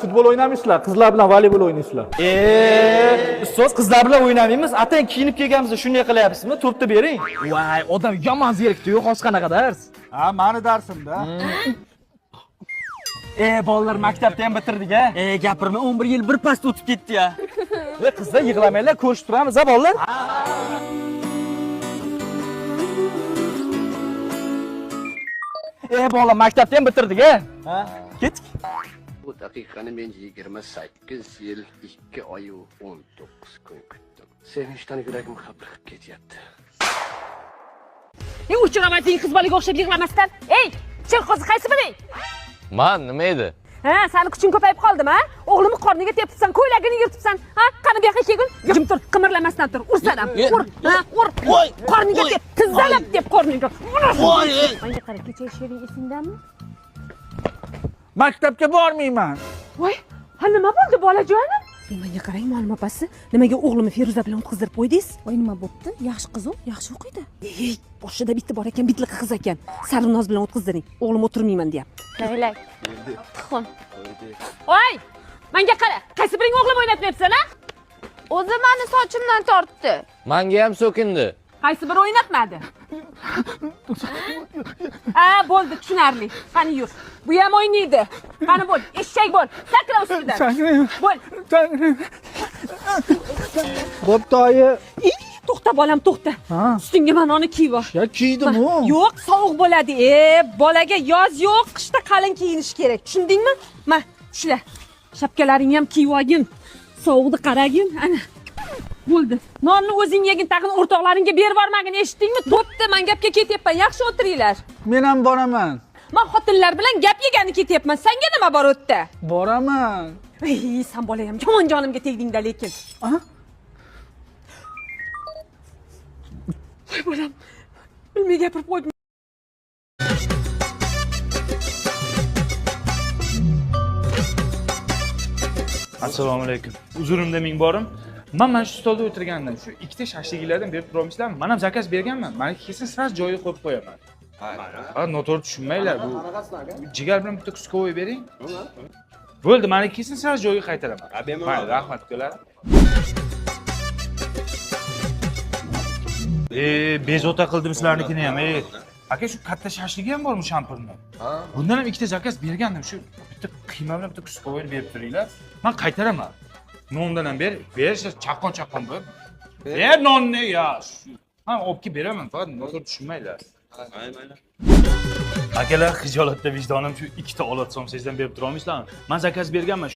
Futbol o'ynamaysizlar, qizlar bilan voleybol o'ynaysizlar. Ustoz, qizlar bilan o'ynamaymiz. Atayin kiyinib kelganmiz, shunday qilyapsizmi? To'pni bering. Voy, odam yomon zerikdi, yo'q, hozir qanaqa dars? Ha, mani darsimda. Bolalar maktabda ham bitirdik a. Gapirma, 11 yil bir pasda o'tib ketdi ya. Qizlar yig'lamanglar, ko'rishib turamiz a bolalar. Bolalar maktabda ham bitirdik a. Ha? Ketdik. Bu daqiqani men 28 yil 2 oy 19 kun kutdim. Sevinçdan yuragim hapriqib ketyapti. Ey, o'chiraman qiz bolaga o'xshab yig'lamasdan. Ey, chelqozi qaysi biring? Man nima edi? Ha, sani kuching ko'payib qoldimi, ha? O'g'limni qorniga tepibsan, ko'ylagini yirtibsan. Ha, qani bu yoqqa kelgin. Jim tur, qimirlamasdan tur. Ursanam, ur, ha, ur. Qorniga tep, tizzalab deb qorniga. Voy! Menga qara, kecha she'ring esingdami? Maktabga bormayman. Voy, ha nima bo'ldi bolajonim? Menga qarang, muallim opasi, nimaga o'g'limni Feruza bilan o'tkazdirib qo'ydingiz? Voy, nima bo'pti? Yaxshi qiz u, yaxshi o'qiydi. Ey, boshida bitta bor ekan, bitliqi qiz ekan. Sarvinoz bilan o'tkazdiring. O'g'lim o'tirmayman deyapti. Laylak. Tuxum. Voy! Menga qara, qaysi biring o'g'lim o'ynatmayapsan, ha? O'zi meni sochimdan tortdi. Manga ham so'kindi. Qaysi biri o'ynatmadi? Ha, bo'ldi, tushunarli. Qani yur. Bu ham o'ynaydi. Qani bo'l, eshak bo'l. Sakra ustidan. Bo'l. Bo'pti oyi. Ey, to'xta bolam, to'xta. Ustingga manoni kiyib ol. Ya kiydim u. Yo'q, sovuq bo'ladi. Bolaga yoz yo'q, qishda qalin kiyinish kerak. Tushundingmi? Ma, ushla. Shapkalaringni ham kiyib olgin. Sovuqni qaragin. Ana. Bo'ldi. Nonni o'zing yegin, tag'in o'rtoqlaringga berib yubormagin, eshitdingmi? Bo'pti, men gapga ketyapman. Yaxshi o'tiringlar. Men ham boraman. Men xotinlar bilan gap yegani ketyapman. Senga nima bor u yerda? Boraman. Ey, san bola ham yomon jonimga tegding-da lekin. Voy bolam, bilmay gapirib qo'ydim. Assalomu alaykum. Uzurimda ming borim. Man mana shu stolda o'tirgandim. Shu ikkita shashligilardan berib turolmaysizlarmi? Man ham zakaz berganman. Maniki kelsin, sraz joyiga qo'yib qo'yaman. Ha, noto'g'ri tushunmanglar bu. Jigar bilan bitta kuskovoy bering. Bo'ldi, maniki kelsin, sraz joyiga qaytaraman. Mayli, rahmat ukalar. Bezovta qildim sizlarnikini ham. Aka, shu katta shashligi ham bormi shampirni? Bundan ham ikkita zakaz bergandim. Shu bitta qiyma bilan bitta kuskovoyni berib turinglar. Man qaytaraman. Nondan ham ber, ber, chaqqon chaqqon ber. Ber nonni ya. Man olib kelib beraman, faqat noto'g'ri tushunmanglar. Akalar, xijolatda vijdonim shu ikkita olat somsangizdan berib tura olmaysizlarmi? Man zakaz berganman.